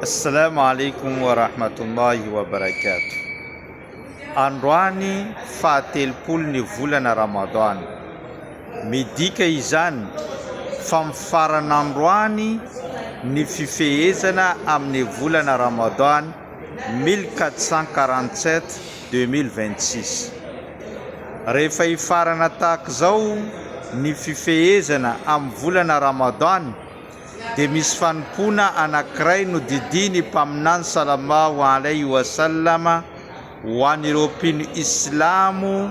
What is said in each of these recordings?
Assalamu alaikum wa rahmatullahi wa barakatuh. Androany faha-telopolo ny volana Ramadan. Midika izany fa mifarana androany ny fifehezana amin'ny volana Ramadan 1447 2026. Rehefa hifarana tahak'izao ny fifehezana amin'ny volana Ramadan dia misy fanompoana anankiray nodidian'ny Mpaminany Salallahu alaihi wa sallam ho an'ireo mpino Islamo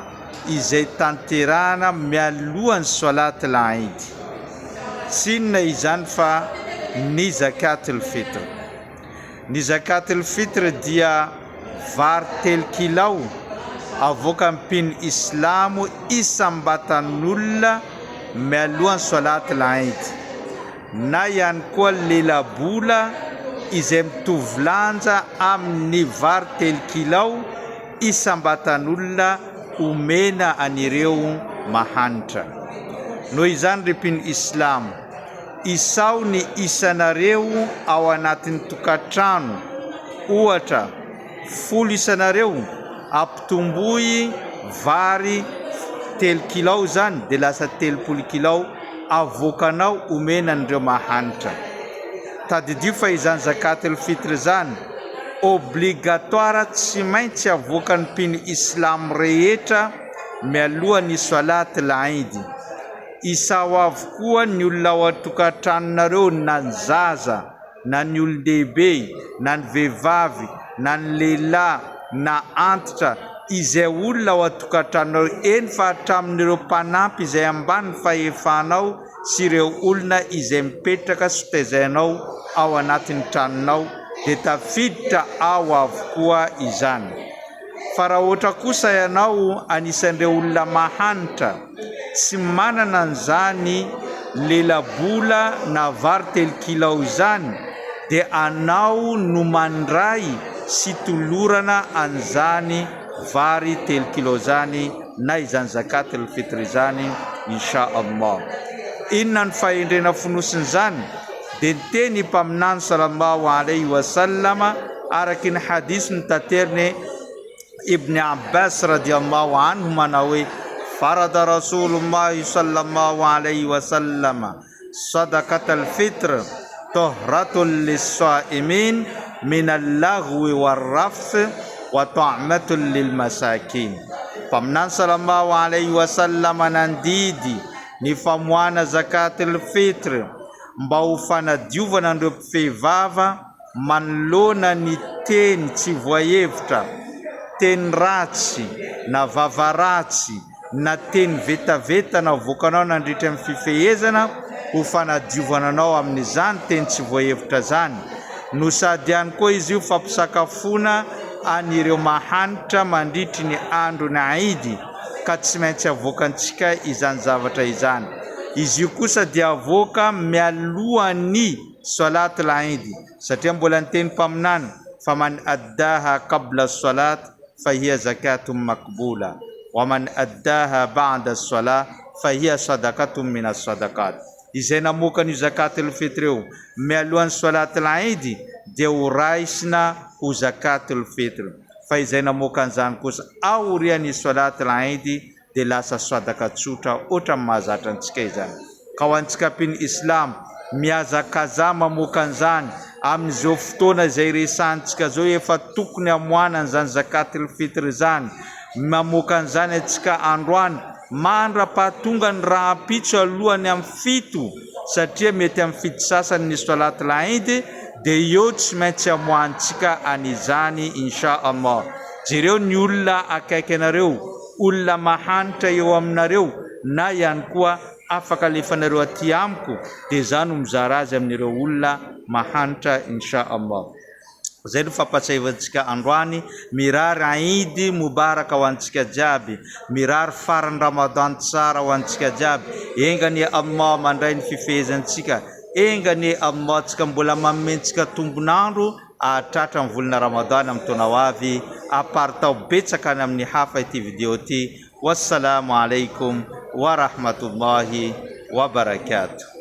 izay tanterahana mialohan'ny Soalat al-Eid. Tsy inona izany fa ny Zakat al-Fitr. Ny Zakat al-Fitr dia vary telo kilao avoakan'ny mpino Islamo isam-batan'olona mialohan'ny Soalat al-Eid, na ihany koa lela-bola izay mitovy lanja amin'ny vary telo kilao isam-batan'olona omena an'ireo mahantra. Noho izany ry mpino Islamo, Isao ny isanareo ao anatin'ny tokantrano, ohatra, folo isanareo, ampitomboy vary telo kilao izany dia lasa 30 kilao avoakanao omena an'ireo mahantra. Tadidio fa izany zakat al-fitr izany obligatoire tsy maintsy avoakan'ny mpino islam rehetra mialoha ny salat al-Eid. Isaho avokoa ny olona ao an-tokantranonareo na ny zaza na ny olon-dehibe na ny vehivavy na ny lehilahy na antitra izay olona ao an-tokantranonareo eny fa hatramin'ireo mpanampy izay ambany fahefanao sy ireo olona izay mipetraka sy tezainao ao anatin'ny tranonao dia tafiditra ao avokoa izany. Fa raha ohatra kosa ianao anisan'ireo olona mahantra tsy manana an'izany lela-bola na vary telo kilao izany dia anao no mandray sy tolorana an'izany vary telo kilao izany na izany zakat al-fitr izany insha Allah. Inona ny fahendrena fonosin'izany? Dia niteny i Mpaminany sallallahu alaihi wa sallam araky ny hadith notateriny Ibn Abbas radiallahu anhu manao hoe, Farada Rasulullahi sallallahu alaihi wa sallam sadaqat al-fitr tuhratun lis-saimin min al-laghwi war-rafth wa tu'matun lil-masakin. Mpaminany sallallahu alaihi wa sallam nandidy ny famoahana zakat al-fitr mba ho fanadiovana an'ireo mpifehy vava manoloana ny teny tsy voahevitra, teny ratsy na vava ratsy na teny vetaveta navoakanao nandritra ny fifehezana ho fanadiovana anao amin'izany teny tsy voahevitra izany, no sady ihany koa izy io fampisakafoana an'ireo mahantra mandritry ny andron'ny Aïd ka tsy maintsy avoakantsika izany zavatra izany. Izy io kosa dia avoaka mialohan'ny Salat al-Eid, satria mbola niteny Mpaminany fa man addaha qabla as-salat fa hiya zakatun maqbula, wa man addaha ba'da as-salah fa hiya sadaqatun min as-sadaqat. Izay namoaka an'io zakat al-fitr io mialohan'ny Salat al-Eid dia ho raisina ho zakat al-fitr, fa izay namoaka an'izany kosa aorian'ny Salat al-Eid dia lasa swadaka tsotra ohatran'ny mahazatra antsika izany. Ka ho antsika mpino Islamo, mihazakazaha mamoaka an'izany, amin'izao fotoana izay resahantsika izao efa tokony hamoahana an'izany zakatil fitr izany, mamoaka an'izany antsika androany mandra-pahatonga ny rahampitso alohan'ny amin'ny fito satria mety amin'ny fito sasany ny solat al-Eid dia eo tsy maintsy hamoahantsika an'izany insha Allah. Jereo ny olona akaiky anareo, olona mahantra eo aminareo na ihany koa afaka alefanareo aty amiko dia za no mizara azy amin'ireo olona mahantra insha Allah. Zay no fampatsiahivantsika androany, mirary Eid Mubarak ho antsika jiaby, mirary faran'ny Ramadan tsara ho antsika jiaby, enga anie Allah mandray ny fifehezantsika, enga anie Allah tsika mbola manome antsika tombon'andro hahatratra ny volana Ramadan amin'ny taona ho avy, aparitao betsaka any amin'ny hafa ity video ity, Wassalamu alaikum wa rahmatullahi wa barakatuh.